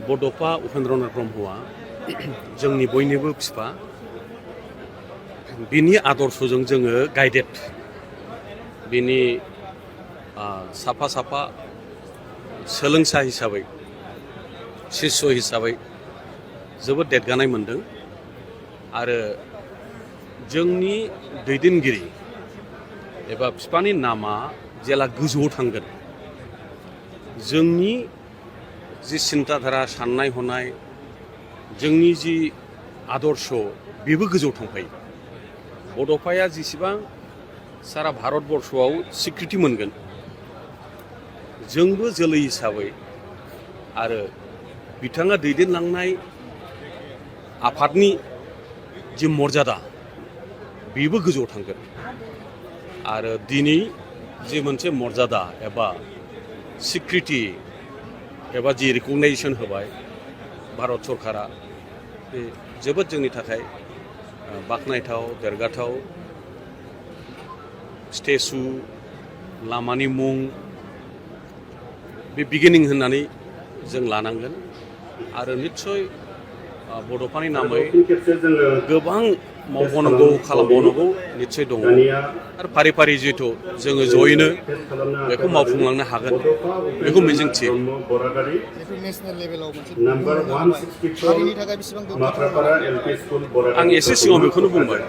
बड'फा उपेन्द्रनाथ ब्रह्मआ जोंनि बयनिबो बिफा बिनि आदर्शजों जोङो गाइडेड बिनि साफा साफा सोलोंसा हिसाबै शिष्य हिसाबै जोबोद देरगानाय मोनदों आरो जोंनि दैदेनगिरि एबा बिफानि नामा जेला गोजौआव थांगोन जोंनि जि सिन्ताधारा साननाय हनाय जोंनि जि आदर्श बेबो गोजौआव थांफायो बड'फाया जेसेबां सारा भारतबर्षआव स्वीकृति मोनगोन जोंबो जोलै हिसाबै आरो बिथाङा दैदेनलांनाय आफादनि जि मर्यादा बेबो गोजौआव थांगोन आरो दिनै जि मोनसे मर्यादा एबा स्वीकृति एबा जि रिकगनाइजेसन होबाय भारत सरकारा बे जोबोद जोंनि थाखाय बाख्नायथाव देरगाथाव स्टेचु लामानि मुं बे बिगिनिं होननानै जों लानांगोन आरो निस्सय बड'फानि नामै गोबां मावबावनांगौ खालामबावनांगौ निस्सय दङ आरो फारि फारि जिहेथु जोङो जयैनो बेखौ मावफुंलांनो हागोन बेखौ मिजिंथियो आं एसे सिगाङाव बेखौनो बुंबाय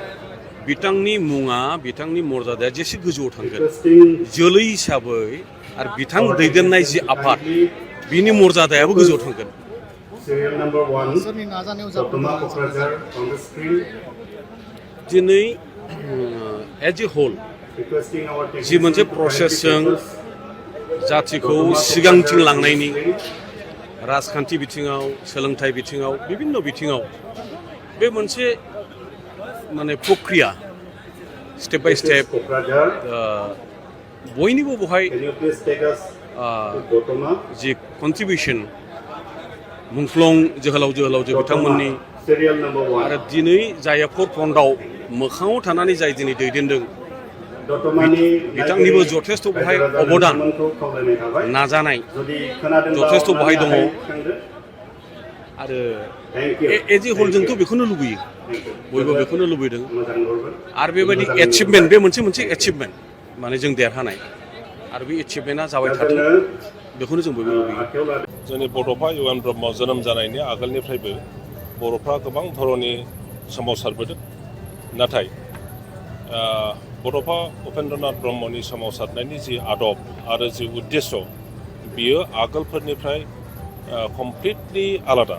बिथांनि मुङा बिथांनि मर्यादाया जेसे गोजौआव थांगोन जोलै हिसाबै आरो बिथां दैदेननाय जि आफाद बिनि मर्यादायाबो गोजौआव थांगोन दिनै एज ए हल जि मोनसे प्रसेसजों जाथिखौ सिगांथिं लांनायनि राजखान्थि बिथिङाव सोलोंथाइ बिथिङाव बिभिन्न बिथिङाव बे मोनसे माने प्रक्रिया स्टेप बाय स्टेप बयनिबो बहाय जि कन्ट्रिबिउसन मुंख्लं जोहोलावजो बिथांमोननि आरो दिनै जाय फरफ्रन्टआव मोखाङाव थानानै जाय दिनै दैदेनदों बिथांनिबो जथेस्थ' बहाय अबदान नाजानाय जथेस्थ' बहाय दङ आरो एज ए हल जोंथ' बेखौनो लुबैयो बयबो बेखौनो लुबैदों आरो बेबायदि एचिभमेन्ट बे मोनसे एचिभमेन्ट माने जों देरहानाय आरो बे एचिभमेन्टआ जाबाय थाथों बेखौनो जों बयबो लुबैयो जोंनि बड'फा इउ एन ब्रह्म जोनोम जानायनि आगोलनिफ्रायबो बर'फ्रा गोबां धरननि सोमावसारबोदों नाथाय बड'फा उपेन्द्रनाथ ब्रह्मनि सोमावसारनायनि जि आदब आरो जि उद्देश्य बियो आगोलफोरनिफ्राय कमप्लिटलि आलादा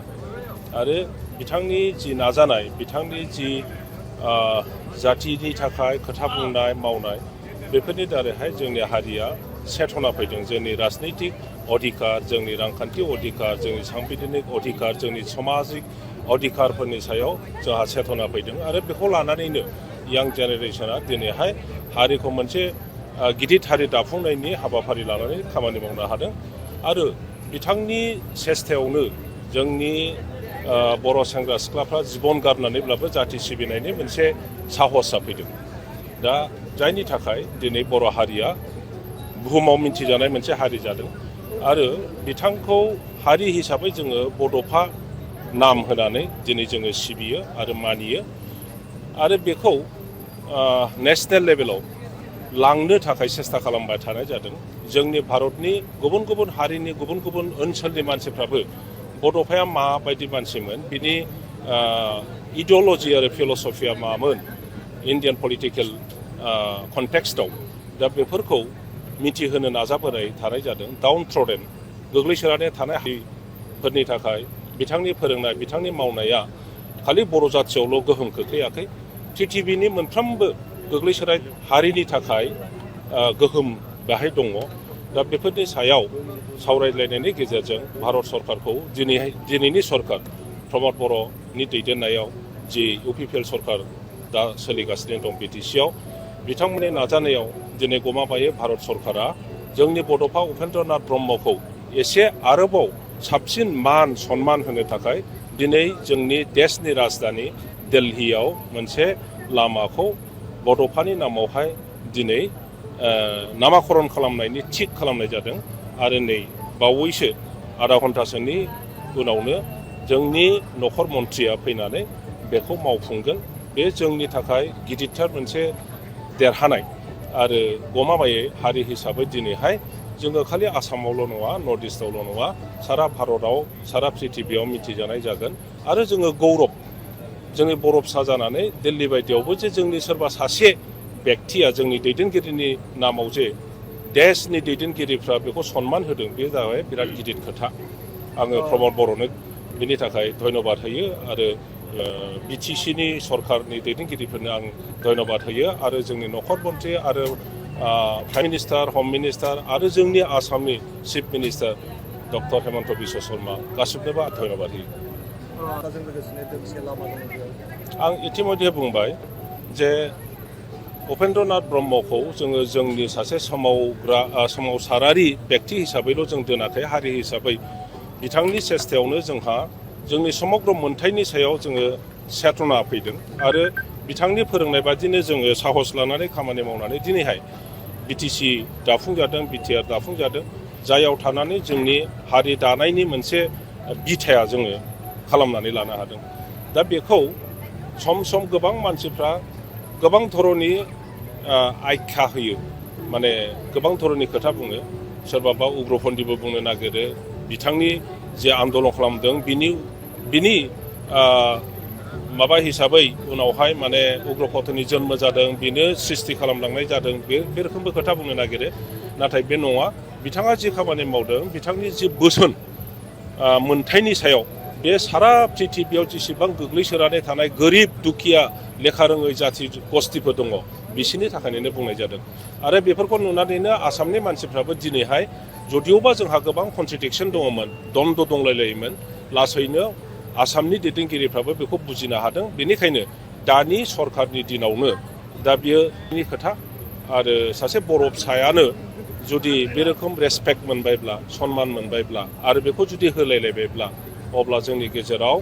आरो बिथांनि जि नाजानाय बिथांनि जि जातिनि थाखाय खोथा बुंनाय मावनाय बेफोरनि दारैहाय जोंनि हारिया सेथना फैदों जोंनि राजनैतिक अधिकार जोंनि रांखान्थि अधिकार जोंनि सांबिधानिक अधिकार जोंनि समाजिक अधिकारफोरनि सायाव जोंहा सेथना फैदों आरो बेखौ लानानैनो यां जेनेरेसना दिनैहाय हारिखौ मोनसे गिदिर हारि दाफुंनायनि हाबाफारि लानानै खामानि मावनो हादों आरो बिथांनि सेस्थायावनो जोंनि बर' सेंग्रा सिख्लाफ्रा जिबन गारनानैब्लाबो जाति सिबिनायनि मोनसे साहसआ फैदों दा जायनि थाखाय दिनै बर' हारिया बुहुमाव मिन्थिजानाय मोनसे हारि जादों आरो बिथांखौ हारि हिसाबै जोङो बड'फा नाम होनानै दिनै जोङो सिबियो आरो मानियो आरो बेखौ नेसनेल लेभेलाव लांनो थाखाय सेस्था खालामबाय थानाय जादों जोंनि भारतनि गुबुन गुबुन हारिनि गुबुन गुबुन ओनसोलनि मानसिफ्राबो बड'फाया माबायदि मानसिमोन बिनि इडिअल'जि आरो फिल'सफिया मामोन इन्डियान पलिटिकेल कन्टेक्स्टआव दा बेफोरखौ मिथिहोनो नाजाबोनाय थानाय जादों डाउन थ्रडेन गोग्लैसोनानै थानाय हारिफोरनि थाखाय बिथांनि फोरोंनाय बिथांनि मावनाया खालि बर' जाथियावल' गोहोम खोख्लैयाखै पृथिबिनि मोनफ्रोमबो गोग्लैसोनाय हारिनि थाखाय गोहोम बाहाय दङ दा बेफोरनि सायाव सावरायलायनायनि गेजेरजों भारत सरकारखौ दिनैनि सरकार प्रमद बर'नि दैदेननायाव जि इउपिपिएल सरकार दा सोलिगासिनो दं बिटिसिआव बिथांमोननि नाजानायाव दिनै गमामायै भारत सरकारा जोंनि बड'फा उपेन्द्रनाथ ब्रह्मखौ एसे आरोबाव साबसिन मान सन्मान होनो थाखाय दिनै जोंनि देशनि राजधानी दिल्लीयाव मोनसे लामाखौ बड'फानि नामावहाय दिनै नामाकरन खालामनायनि थिग खालामनाय जादों आरो नै बावैसो आधा घन्टासोनि उनावनो जोंनि नखर मन्थ्रिया फैनानै बेखौ मावफुंगोन। बे जोंनि थाखाय गिदिरथार मोनसे देरहानाय आरो गमामायै हारि हिसाबै दिनैहाय जोङो खालि आसामावल' नङा, नर्थ इस्टआवल' नङा, सारा भारताव सारा पृथिबियाव मिथिजानाय जागोन। आरो जोङो गौरब जोंनि बर' फिसा जानानै दिल्ली बायदियावबो जे जोंनि सोरबा सासे बेक्तिया जोंनि दैदेनगिरिनि नामाव जे देशनि दैदेनगिरिफ्रा बेखौ सनमान होदों, बे जाबाय बिराद गिदिर खोथा। आङो प्रमद बर'नो बिनि थाखाय धन्यबाद होयो आरो BTCनि सरकारनि दैदेनगिरिफोरनो आं धन्यबाद होयो आरो जोंनि नखर मन्थ्रि आरो प्राइम मिनिस्टार, हम मिनिस्टार आरो जोंनि आसामनि chief minister doctor Hemanta Biswa Sarma गासिबनोबो आं धन्यबाद होयो। आं इतिमध्ये बुंबाय जे उपेन्द्रनाथ ब्रह्मखौ जोङो जोंनि सासे सोमावसारारि बेक्ति हिसाबैल' जों दोनाखै, हारि हिसाबै बिथांनि सेस्थायावनो जोंहा जोंनि समग्र मोन्थाइनि सायाव जोङो सेथना फैदों आरो बिथांनि फोरोंनाय बादिनो जोङो साहस लानानै खामानि मावनानै दिनैहाय BTC दाफुंजादों, BTR दाफुंजादों, जायाव थानानै जोंनि हारि दानायनि मोनसे बिथाया जोङो खालामनानै लानो हादों। दा बेखौ सम सम गोबां मानसिफ्रा गोबां धरननि आख्या होयो, माने गोबां धरननि खोथा बुङो। सोरबाबा उग्रपन्थीबो बुंनो नागिरो। बिथांनि जे आन्दलन खालामदों बिनि माबा हिसाबै उनावहाय माने उग्रपन्थीनि जन्म जादों, बेनो सृष्टि खालामलांनाय जादों, बे रोखोमबो खोथा बुंनो नागिरो। नाथाय बे नङा। बिथाङा जि खामानि मावदों, बिथांनि जि बोसोन मोन्थाइनि सायाव, बे सारा पृथिबियाव जेसेबां गोग्लैसोनानै थानाय गोरिब दुखिया लेखा रोङै जाथि गस्तिफोर दङ, बिसोरनि थाखायनो बुंनाय जादों। आरो बेफोरखौ नुनानैनो आसामनि मानसिफ्राबो दिनैहाय जदिअबा जोंहा गोबां कन्ट्रडिक्सन दङमोन, द्वन्द्व दंलायलायोमोन, लासैनो आसामनि दैदेनगिरिफ्राबो बेखौ बुजिनो हादों। बेनिखायनो दानि सरकारनि दिनावनो दा बियोनि खोथा आरो सासे बर' फिसायानो जुदि बे रोखोम रेसपेक्ट मोनबायब्ला, सन्मान मोनबायब्ला आरो बेखौ जुदि होलायलायबायब्ला, अब्ला जोंनि गेजेराव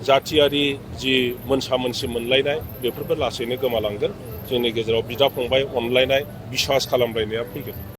जाथियारि जि मोनसा मोनसि मोनलायनाय बेफोरबो लासैनो गोमालांगोन। जोंनि गेजेराव बिदा फंबाय अनलायनाय, बिसास खालामलायनाया फैगोन।